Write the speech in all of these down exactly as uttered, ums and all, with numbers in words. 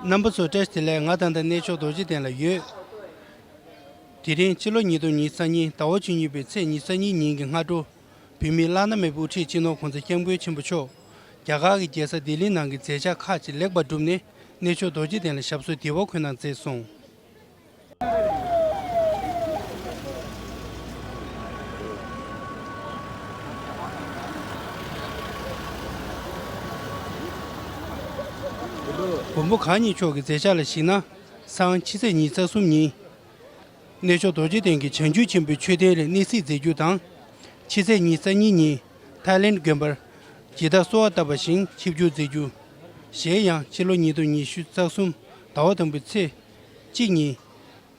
རྣམ་པ་ཚོ་བཀྲ་ཤིས་བདེ་ལེགས། ང་ད་ལྟ་གནས་མཆོག་རྡོ་རྗེ་གདན་ལ་ཡོད། དེ་རིང་ཕྱི་ལོ་ཉིས་སྟོང་ཉི་ཤུ་རྩ་གཉིས་ཟླ་བ་བཅུ་གཉིས་པའི་ཚེས་ཉི་ཤུ་རྩ་གཉིས་ཉིན་གྱི་སྔ་དྲོ། བོད་མིའི་བླ་ན་མེད་པའི་དབུ་ཁྲིད་སྤྱི་ནོར་༸གོང་ས་༸སྐྱབས་མགོན་ཆེན་པོ་མཆོག་རྒྱ་གར་གྱི་རྒྱལ་ས་ལྡི་ལི་ནང་གི་མཛད་འཆར་ཁག་ཅིག་ལེགས་པར་གྲུབ་ནས། གནས་མཆོག་རྡོ་རྗེ་གདན་ལ་ཞབས་སོར་བདེ་བར་འཁོད་གནང་མཛད་སོང་། མགོན་པོ་གང་ཉིད་མཆོག་གི་མཛད་འཆར་ལ་གཞིགས་ན། སང་ཕྱི་ཚེས་ཉི་ཤུ་རྩ་གསུམ་ཉིན། གནས་མཆོག་རྡོ་རྗེ་གདན་གྱི་བྱང་ཆུབ་ཆེན་པོའི་མཆོད་རྟེན་ལ་གནས་གཟིགས་མཛད་རྒྱུ་དང་། ཕྱི་ཚེས་ཉི་ཤུ་རྩ་གཉིས་ཉིན། ཐའི་ལེནྜ་དགོན་པར་ཇི་ལྟར་གསོལ་བ་བཏབ་པ་བཞིན་ཆིབས་བསྒྱུར་མཛད་རྒྱུ། གཞན་ཡང་ཕྱི་ལོ་ཉིས་སྟོང་ཉི་ཤུ་རྩ་གསུམ་ཟླ་བ་དང་པོའི་ཚེས་གཅིག་ཉིན།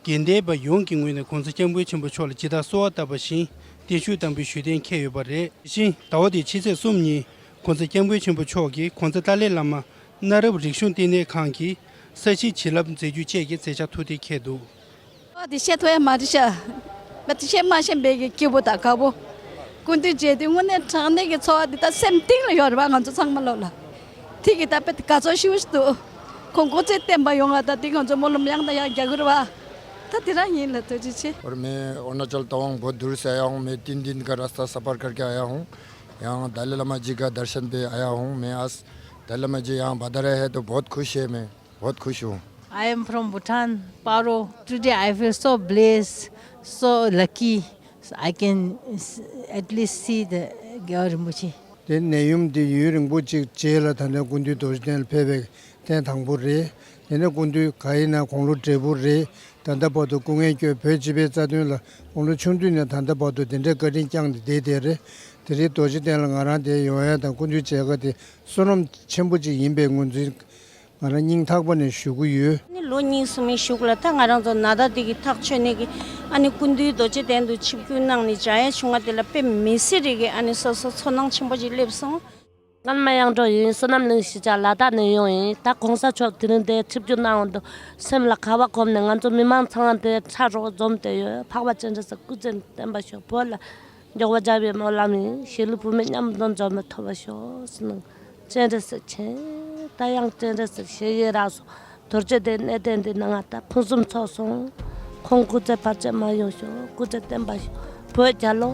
དགེ་འདུན་པ་ཡོངས་ཀྱི་ངོས་ནས་༸གོང་ས་༸སྐྱབས་མགོན་ཆེན་པོ་མཆོག་ལ་ཇི་ལྟར་གསོལ་བ་བཏབ་པ་བཞིན་བརྟན་བཞུགས་དམ་པའི་བཞུགས་གདན་འཁེལ་ཡོད་པ་རེད། དེ་བཞིན་ཟླ་བ་འདིའི་ཕྱི་ཚེས་གསུམ་ཉིན་༸གོང་ས་༸སྐྱབས་མགོན་ཆེན་པོ་མཆོག་གིས་༸གོང་ས་ཏཱ་ལའི་བླ་མ་གནའ་རབས་རིག་གཞུང་བསྟི་གནས་ཁང་གི་ས་གཞིའི་བྱིན་རླབས་མཛད་རྒྱུ་བཅས་ཀྱི་མཛད་འཆར་ཐུགས་གཏན་འཁེལ་འདུག། ཨ་དེ་བཤད་ཐུབ་ཡ་མ་རེད་ཤག། མ་དེ་བཤད་མ་ཤེས་པའི་གི་སྐྱིད་པོ་དང་དགའ་པོ། སྐུ་མདུན་མཇལ་དུས་དངོས་གནས་དྲང་གནས་ཀྱི་ཚོར་བ་འདི་ད་སེམས་གཏིང་ལ་ཡོད་རེད་པ། ང་ཚོ་ཚང་མ་ལོག་ལ། དེ་གི་ད་དཔེ་དགའ་ཚོར་ཞེ་པོ་ཞིག་འདུག། ཁོང་སྐུ་ཚེ་བརྟན་པ་ཡོང་བ་ད་དེ་ང་ཚོ་སྨོན་ལམ་ཡང་དང་ཡང་རྒྱག་གི་རེད་པ། ད་དེ་རང་ཡིན་ལ། ཐུགས་རྗེ་ཆེ། और मैं अरुणाचल तवांग बहुत दूर से आया हूँ। मैं तीन दिन का रास्ता सफ़र करके आया हूँ। यहाँ दलाई लामा जी का दर्शन पे आया हूँ मैं आज। दलाई लामा जी यहाँ बता रहे हैं तो बहुत खुश है मैं, बहुत खुश हूँ। I am from Bhutan, Paro. Today I feel so blessed, so lucky. I can s- at least see the Gyalwar Rinpoche. དེ་ནད་ཡམས་འདི་ཡུན་རིང་པོ་ཅིག་རྗེས་ལ་ད་ལྟ་སྐུ་མདུན་རྡོ་རྗེ་གདན་ལ་ཕེབས་པའི་ཐེངས་དང་པོ་རེད། དེ་ནས་སྐུ་མདུན་ག་ཡིན་ན་དགུང་ལོ་བགྲེས་པོ་རེད། ད་ལྟ་བར་དུ་སྐུ་ངལ་སྐྱོན། བོད་སྤྱི་པའི་རྩ་དོན་ལ་དགུང་ལོ་ཆུང་དུས་ནས་ད་ལྟ་བར་དུ་དེ་འདྲའི་བཀའ་དྲིན་བསྐྱངས་ཏེ་བསྡད་དེ་རེད། དེ་རིང་རྡོ་རྗེ་གདན་ལ་ང་རང་དེ་ཡོང་ཡ་དང་སྐུ་མདུན་མཇལ་ཁ་དེ་བསོད་ནམས་ཆེན་པོ་ཅིག་ཡིན་པའི་ངོས་འཛིན་ང་རང་སྙིང་ཐག་པ་ནས་ཞུ་གི་ཡོད། ཨ་ནི་ལོ་གཉིས་གསུམ་གཞུག་ལ་ད་ང་རང་ཚོ་ན་ད་འདི་གི་ཐག་ཆོད་ནས་གི་ཨ་ནི་སྐུ་མདུན་རྡོ་རྗེ་གདན་དུ་ཆིབས་བསྒྱུར་གནང་ནས་མཇལ་ཡ་བྱུང་བ་དེ་ལ་དཔེ་མི་སྲིད་རེ་གི་ཨ་ནི་སོ་སོ་ཚོར་སྣང་ཆེན་པོ་ཅིག་སླེབས་སོང་། མངལ་མ་དབྱངས་སྒྲོན་ཡིན། བསོད་ནམས་གླིང་གཞིས་ཆགས་ལ་དྭགས་ནས་ཡོང་ཡིན། ད་༸གོང་ས་མཆོག་དེ་རིང་འདིར་ཆིབས་བསྒྱུར་གནང་འོང་དུས་སེམས་ལ་དགའ་བ་སྒོམ་ནས་ང་ཚོ་མི་མང་ཚང་མ་འདིར་ཕྱག་རོགས་འཛོམས་བསྡད་ཡོད། འཕགས་པ་སྤྱན་རས་གཟིགས་སྐུ་ཚེ་བརྟན་པར་ཤོག། བོད་ལ་འགྱུར་བ་རྒྱབ་པའི་སྨོན་ལམ་ཡིན། ཞི་ལུ་བུད་མེད་མཉམ་དུ་འཛོམས་པའི་ཐོབ་པ་ཤོག་ཟེར་ནས། སྤྱན་རས་གཟིགས་མཁྱེན། ད་ཡང་སྤྱན་རས་གཟིགས་ཞལ་གྱིས་རག་སོང་། རྡོ་རྗེ་གདན་གནས་བརྟན་འདི་ནང་ང་ད་ཕུན་སུམ་ཚོགས་སོང་། ཁོང་སྐུ་ཚེ་བར་ཆད་མ་ཡོང་ཤོག། སྐུ་ཚེ་བརྟན་པ་ཤོག། བོད་རྒྱལ་ལོ།